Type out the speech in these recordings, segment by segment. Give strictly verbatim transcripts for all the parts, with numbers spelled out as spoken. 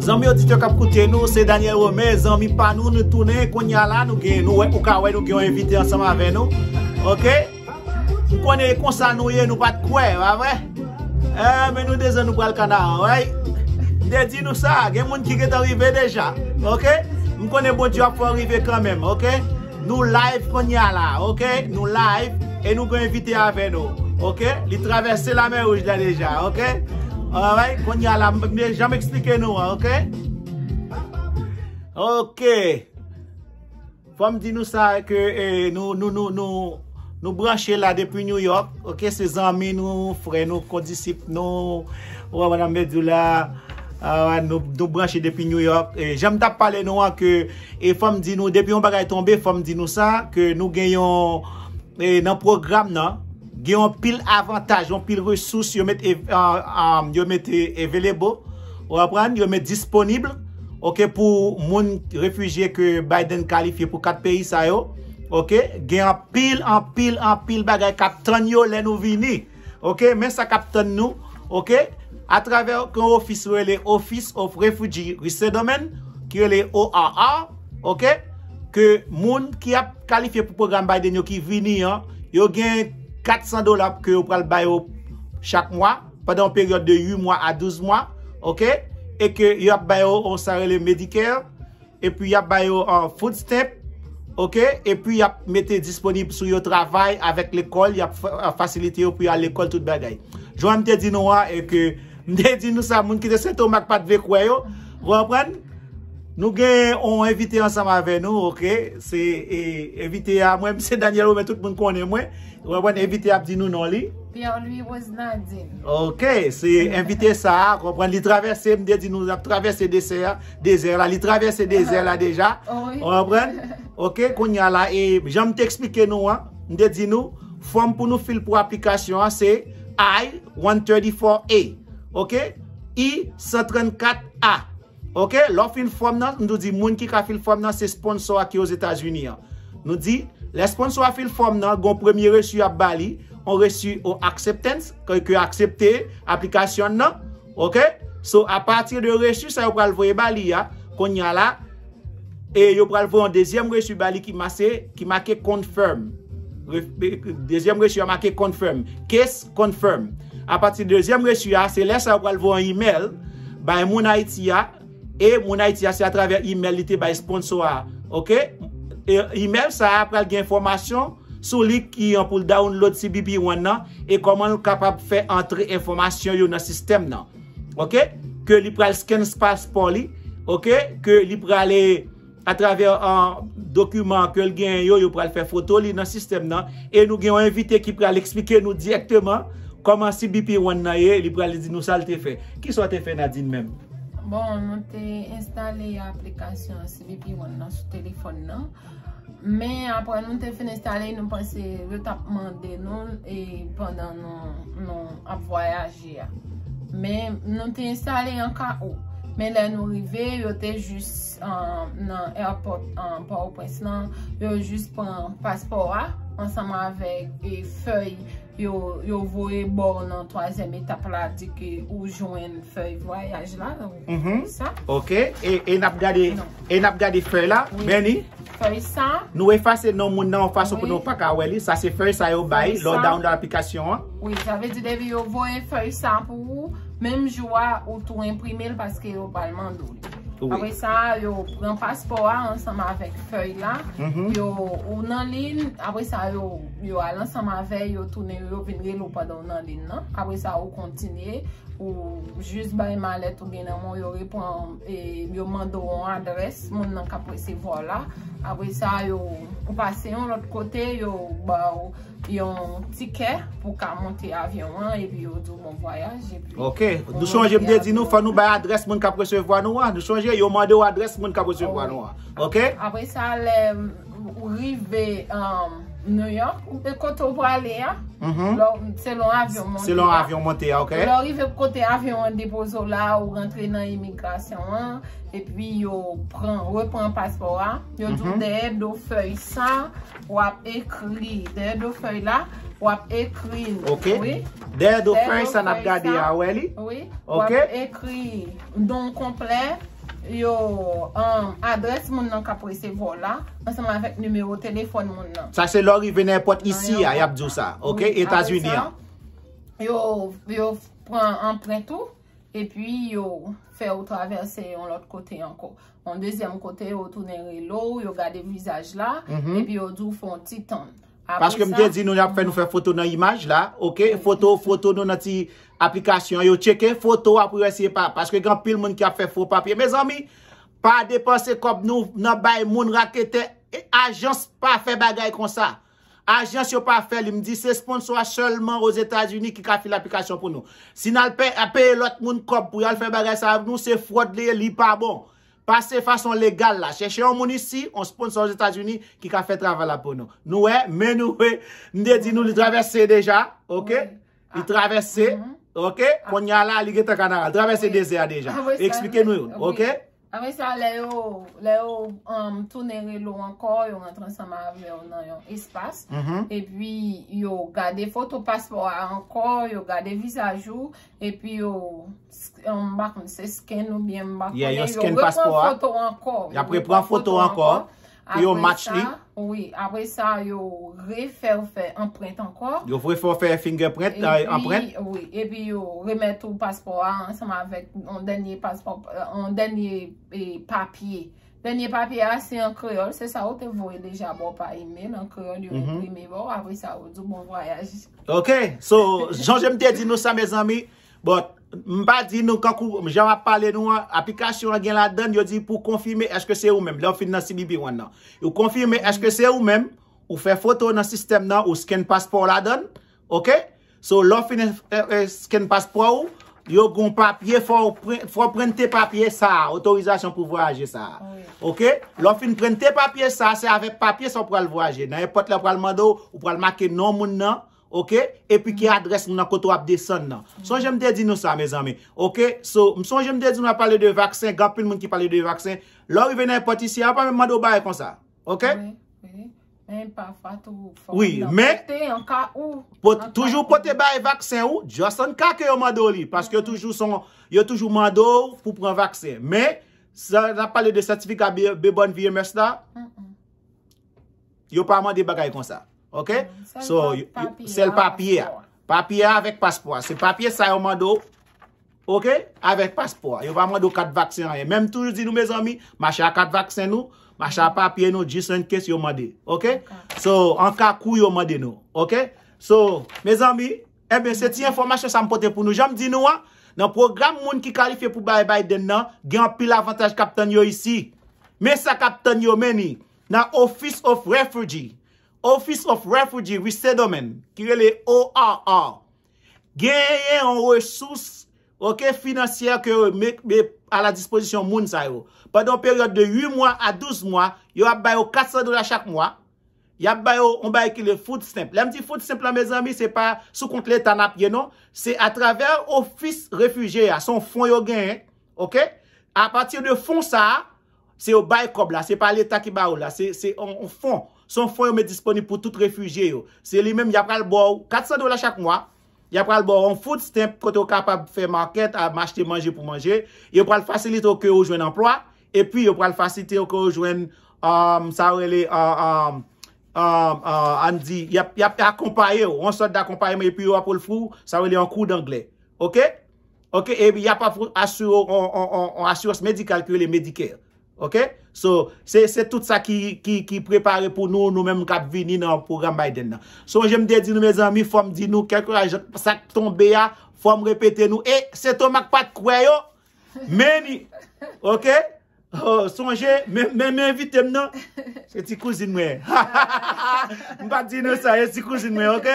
Zanmi oditè k ap koute nou, se Daniel Romain, zanmi pa nou, nou tounen, kounye a la, nou gen, nou wè, ou ka wè nou gen yon envite ansanm avè nou, oke? M konnen e konsa nou ye, nou pa t kwè, pa vre? Eh, men nou de zan nou pral Kanaran, wi. M te di nou sa, gen moun ki gentan rive deja, oke? M konnen Bondye ap fè w rive kanmenm, oke? Nou live kounye a la, oke? Nou live e nou gen envite avè nou, oke? Li travèse Lamè Wouj la deja, oke? Alright, kounye a la, m, m janm eksplike nou an, oke? Oke. Fò m di nou sa ke, eh, nou, nou, nou, nou, nou branche la depi New York, oke? Se zanmi nou, frè nou, kondisip nou, ou wè, madanm Bedou la, ah, nou, nou branche depi New York. E, jan m t ap pale nou an ke, e fò m di nou, depi yon bagay tonbe, fò m di nou sa, ke nou gen yon, e, nan pwogram nan, gen yon pil avantaj, yon pil resous yo met, e, a, a, yo met, e, available, ou konprann, yo met disponib, oke, pou moun refijye ke Biden kalifye pou kat peyi sa yo, oke, gen anpil, anpil, anpil bagay k ap tann yo lè nou vini, oke, men sa k ap tann nou, oke, atravè yon ofis rele Office of Refugee Resettlement, ki rele O R R, oke, ke moun ki ap kalifye pou pwogram Biden yo ki vini an, yo gen kat san dola ke yo pral ba yo chak mwa, pandan yon peryòd de uit mwa a douz mwa, oke? E ke y ap ba yo, on, sa rele Medicare, epi y ap ba yo, uh, food stamp, oke? Epi y ap mete disponib sou yo travay avèk lekòl, y ap fa-, fasilite yo pou y al lekòl, tout bagay. Jan m te di nou an, e ke m te di nou sa, moun ki te Sentomak pa t vle kwè yo, ou konprann? Nou gen yon envite ansanm avè nou, oke? Se, e, envite a, mwen, se Daniel Romain, tout moun konnen mwen. Ou konprann, envite ap di nou non li. Pierre Louis Rose Nadine. Oke, se envite sa a, konprann, li travèse, m te di nou, l ap travèse dezè a, dezè la, li travèse dezè la deja. Wi. Ou konprann? Oke, kounye a la, e jan m te eksplike nou an, m te di nou, fòm pou nou fil pou aplikasyon an, se I one thirty-four A. Oke? I san trannkat A. Oke, lè w fin fòm nan, m tou di moun ki ka fil fòm nan se sponsò a ki Ozetazini an. Nou di, lè sponsò a fil fòm nan, gon premye resi y ap ba li, on resi o acceptance, ke, ke aksepte aplikasyon nan. Oke? So, apati de resi sa yo pral voye ba li a, kounye a la, e yo pral voye on dezyèm resi ba li ki make, ki make confirm. Re-, e, dezyèm resi a make confirm. Case confirm. Apati de dezyèm resi a, se lè sa yo pral voye on email bay moun Ayiti a, e moun Ayiti a, se atravè email li te bay sponsò a. Oke? E email sa a pral gen enfòmasyon sou li ki an pou l download C B P One nan, e kòman l kapab fè antre enfòmasyon yo nan sistèm nan. Oke? Ke li pral scan paspò li, oke? Ke li pral, e, atravè, an, dokiman ke l genyen yo, yo pral fè foto li nan sistèm nan, e nou gen yon envite ki pral eksplike nou dirèkteman kòman C B P One nan ye, li pral di nou sa l te fè. Kisa w te fè, Nadine, menm? Bon, nou te enstale aplikasyon C B P One nan sou telefòn nan. Men apre nou te fin enstale, nou panse yo t ap mande nou, e pandan nou, nou ap vwayaje a. Men nou te enstale an ka o. Men lè nou rive, yo te jis, ah, nan airport, ah, Pòtoprens lan, yo jis pran paspò a ansanm avèk, e, fèy yo, yo voye ba w nan twazyèm etap la, di ke ou jwenn fèy vwayaj la, sa. Oke, e, e n ap gade, e n ap gade fèy la, Benny. Fèy sa. Nou efase non moun nan yon fason pou nou pa ka wè li. Sa se fèy sa yo bay lè w download aplikasyon an. Wi, sa vle di depi yo voye fèy sa pou ou, menm jou a, ou tou enprime l paske yo pral mande w li. Wi. Apre sa, yo pran paspò a ansanm avèk fèy la. Yo, ou nan liy, apre sa, yo, yo al ansanm avè yo, tounen, yo vin rele w pandan w nan liy nan. Apre sa, ou kontinye, ou jis bay malèt ou gen nan men w, yo repran, e, yo mande w yon adrès, moun nan k ap resevwa w la. Apre sa, yo, ou pase yon lòt kote, yo ba w yon tikè pou ka monte avyon an, epi yo di w bon vwayaj, epi... Oke. Nou sonje m te di nou, fò nou bay adrès moun k ap resevwa nou an. Nou sonje, yo mande w adrès moun k ap resevwa nou an. Oke? Apre sa, lè ou rive, um, New York, ou, e kote w prale a, lè w, selon avyon monte a. Selon avyon monte a, oke. Lè w rive kote avyon an depoze w la, ou rantre nan imigrasyon an, epi yo pran, repran paspò a, yo di w dèyè do fèy sa, w ap ekri, dèyè do fèy la, w ap ekri. Oke. Wi. Dèyè do fèy sa n ap gade a, wè li? Wi. Oke. W ap ekri non w konplè, yo, um, adrès moun nan k ap resevwa w la, ansanm avèk nimewo telefòn moun nan. Sa se lè w rive nan èpòt isi a, y ap di w sa, ok? Etazini an. Yo, yo pran anprent ou, epi yo fè w travèse yon lòt kote ankò. Yon dezyèm kote, yo tounen rele w, yo gade vizaj la, epi yo di w fè yon ti tann. Paske m te di nou, y ap fè nou fè foto nan imaj la, ok? Foto, foto nou nan ti aplikasyon, yo tcheke foto apre wè si e pa. Paske gen anpil moun ki ap fè fo papye. Mezanmi, pa depanse kòb nou nan bay moun raketè. E, ajans pa fè bagay konsa. Ajans yo pa fè li. M di se sponsor a sèlman Ozetazini ki ka file aplikasyon pou nou. Si n al pè-, peye lòt moun kòb pou y al fè bagay sa avèk nou, se fwòd li ye, li pa bon. Pase fason legal la. Chèche yon moun isi, yon sponsor Ozetazini ki ka fè travay la pou nou. Nou wè, men nou wè, m te di nou li travèse deja, ok? Li travèse, ok? Kounye a la, li gentan Kanara. Li travèse dezè a deja. Eksplike nou youn, ok? Apre sa, lè yo, lè yo, um, tounen rele w ankò, yo rantre ansanm avè w nan yon espas. Epi, yo gade foto paspò a ankò, yo gade vizaj ou, epi yo, s-, um, m pa konn se scan oubyen m pa konnen, yo repran foto ankò. Y ap repran foto ankò pou yo match li. Wi, apre sa, yo refè w fè anprent ankò. Yo refè w fè fingerprint, anprent. Wi, epi yo remèt ou paspò a ansanm avèk yon dènye paspò, yon dènye, e, papye. Dènye papye a, se an kreyòl, se sa ou te voye deja ba w pa email, an kreyòl, yo enprime ba w, apre sa, yo di w bon vwayaj. Ok, so, sonje m te di nou sa, mezanmi, but, m pa di nou kankou, jan m ap pale nou an, aplikasyon an gen ladann, yo di pou konfime èske se ou menm, lè w fin nan C B P One nan. Yo konfime èske se ou menm, ou fè foto nan sistèm nan, ou scan paspò w ladann, ok? So, lè w fin, eh, eh, scan paspò w, yo gon papye, fò w prin-, fò w prente papye sa a, otorizasyon pou vwayaje sa a. Ok? Lè w fin prente papye sa a, se avèk papye sa w pral vwayaje. Nan enpòt lè w pral mande w, ou pral make non moun nan, ok? Epi ki adrès moun nan kote w ap desann nan. Sonje m te di nou sa, mezanmi. Ok? So, m sonje m te di nou ap pale de vaksen, gen anpil moun ki pale de vaksen. Lè w rive nan enpòt isi a, yo pa menm mande w bagay konsa. Ok? Wi, wi. Men pafwa tou, fò w pote an ka ou. Toujou pote bay vaksen ou, just an ka ke yo mande w li, paske yo toujou son, yo toujou mande w pou pran vaksen. Men, sa n ap pale de sètifika B-, B-Bonne Vie M S la, yo pa mande bagay konsa. Ok? So, sèl papye a. Papye a avèk paspò a. Se papye sa yo mande w. Ok? Avèk paspò a. Yo pa mande w kat vaksen anyen. Men m toujou di nou, mezanmi, mache a kat vaksen nou, mache a papye nou, just in case yo mande. Ok? So, an ka kou yo mande nou. Ok? So, mezanmi, ebyen, se ti enfòmasyon sa m pote pou nou. Jan m di nou an, nan pwogram moun ki kalifye pou bay Biden nan, gen anpil avantaj k ap tann yo isi. Men sa k ap tann yo, men ni nan Office of Refugee. Office of Refugee Resettlement, ki rele O R R. Genyen yon resous, ok, finansyè ke yo met, met a la dispozisyon moun sa yo. Pandan yon peryòd de uit mwa a douz mwa, yo ap ba yo kat san dola chak mwa. Y ap ba yo yon bagay ki le food stamp. Lè m di food stamp la, mezanmi, se pa sou kont leta n ap ye, non. Se atravè ofis refijye a. Se yon fon yo genyen, ok? Apati de fon sa a, se yo bay kòb la. Se pa leta ki ba yo la. Se, se yon, yon fon. Se yon fon yo met disponib pou tout refijye yo. Se li menm, y ap pral ba w kat san dola chak mwa. Y ap pral ba w yon food stamp kote w kapab fè makèt, a, achte manje pou manje. Yo pral fasilite w ke w jwenn anplwa. Epi yo pral fasilite w ke w jwenn, um, sa yo rele, uh, um, um, uh, ann di, y ap, y ap akonpaye w, yon sòt dakonpayeman, epi yo ap ofri w, sa yo rele an kou danglè. Ok? Ok, epi y ap asire w yon, yon, yon, yon asirans medikal ki rele Medicare. Ok? So, se, se tout sa ki, ki, ki prepare pou nou, nou menm k ap vini nan pwogram Biden nan. Sonje m te di nou, mezanmi, fò m di nou, kèlkeswa sa k tonbe a, fò m repete nou. E se Toma k pa t kwè yo, men ni. Ok? Oh, sonje, men, men, men envite m nan. Se ti kouzin mwen. M pa t di nou sa, se ti kouzin mwen, ok?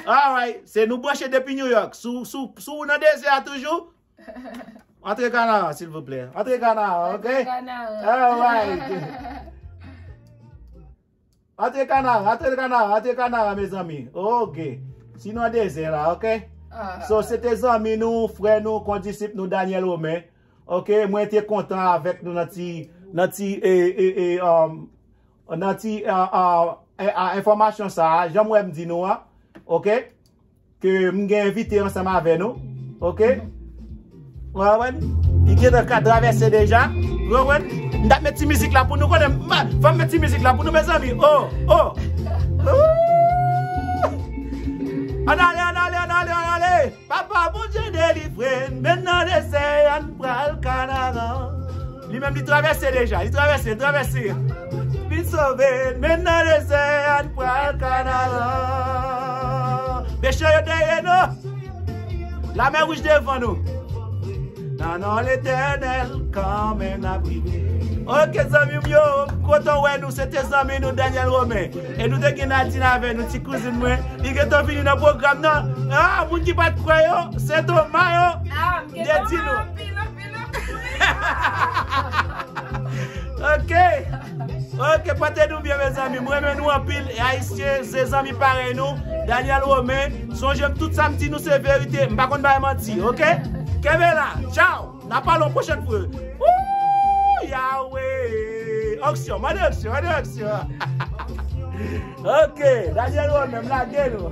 Alright, se nou branche depi New York. Si w, si w, si w nan dezè a toujou, antre Kanara, silvouplè. Antre Kanara, ok? Antre Kanara. Alright. Antre Kanara, antre Kanara, antre Kanara, mezanmi. Ok. Si nou nan dezè la, ok? Ah. So, se te zanmi nou, frè nou, kondisip nou, Daniel Romain. Ok, mwen te kontan avèk nou nan ti, nan ti, e, e, e, um, nan ti, a, a, e, a, enfòmasyon sa a, jan mwen m di nou an, ok, ke m gen envite ansanm avè nou, ok? Ou konprann? Li gentan ka travèse deja. Ou konprann? M t ap met ti mizik la pou nou konnen. Fò m met ti mizik la pou nou, mezanmi. Oh, oh. Ooh. Ann ale, ann ale, ann ale, ann ale. Papa Bondye delivre n, men nan dezè a n pral Kanaran. Li menm li travèse deja, li travèse, li travèse. Vin sove n, men nan dezè a n pral Kanaran. Mechan yo dèyè nou. Lamè wouj devan nou. Nan non Letènèl, kanmenm n ap rive. Ok, zanmi m yo, m kontan wè nou. Se te zanmi nou, Daniel Romain. E nou te gen Nadine avè nou, ti kouzin mwen. Li gentan vini nan pwogram nan. Ah, moun ki pa t kwè yo, se Toma yo. Ah, m te di nou. Ok. Ok, pote nou byen, mezanmi. M renmen nou anpil. E Ayisyen, se zanmi parèy nou. Daniel Romain, sonje m, tout sa m di nou se verite. M pa konn bay manti, ok? Kenbe la. Tchao. N a pale yon pwochèn fwa. Ooh, Yahweh. Onksyon, mande onksyon, mande onksyon. Ok, Daniel Romain, m lage nou.